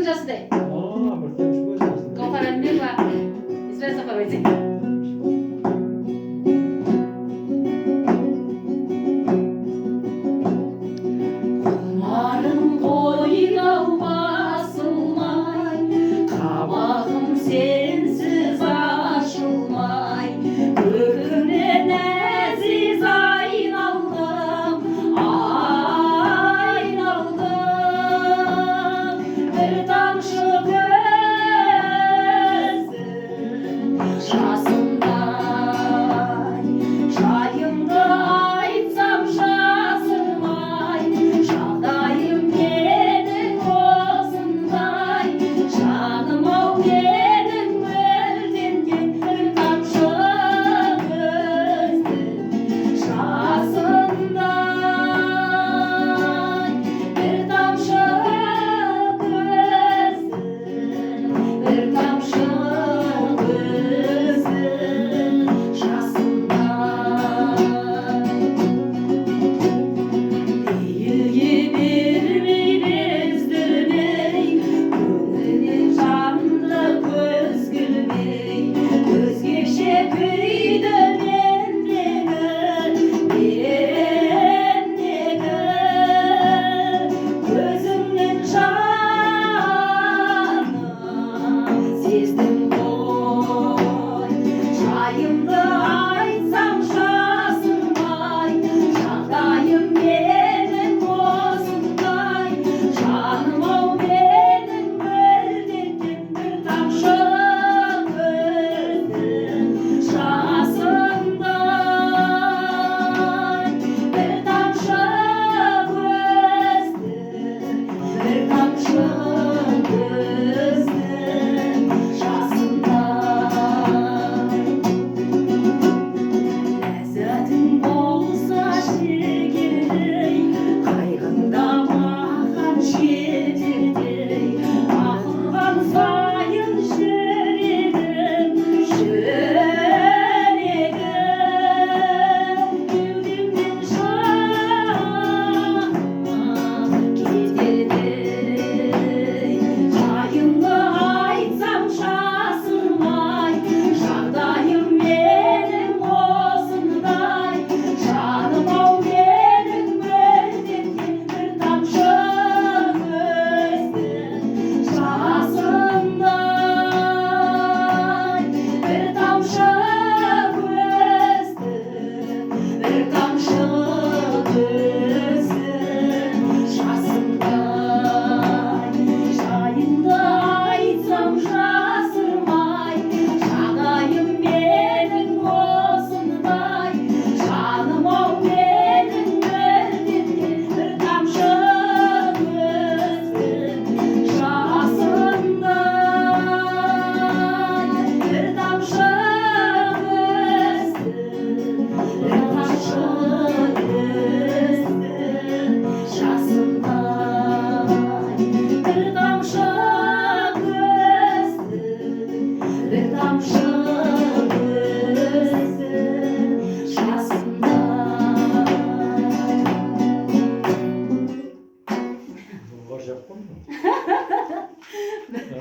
Көздің жасындай. А, бір тамшы көз жасындай. Гауһар Әлімбекова, Исраил Сапарбай. Құмарым қойнау басылмай, қабағым сенсіз ашылмай, көркіңнен әзиз айналдым, айналдым. Бір тамшы көздің жасындай, жайымды айтсам жасырмай, жағдайым менің осындай, жаным ау менің мөлденген бір тамшы көздің жасындай, бір тамшы көздің, бір тамшы көздің жасындай. Елге бермей, бездірмей, көңілден жанды көз күлмей, өзгеше күйді мендегі, мендегі көзіңнің жаным сездім ғой. Жайымды айтсам жасырмай, жағдайым менің осындай, жаным ау менің мөлденген бір тамшы көздің жасындай, бір тамшы көздің, бір тамшы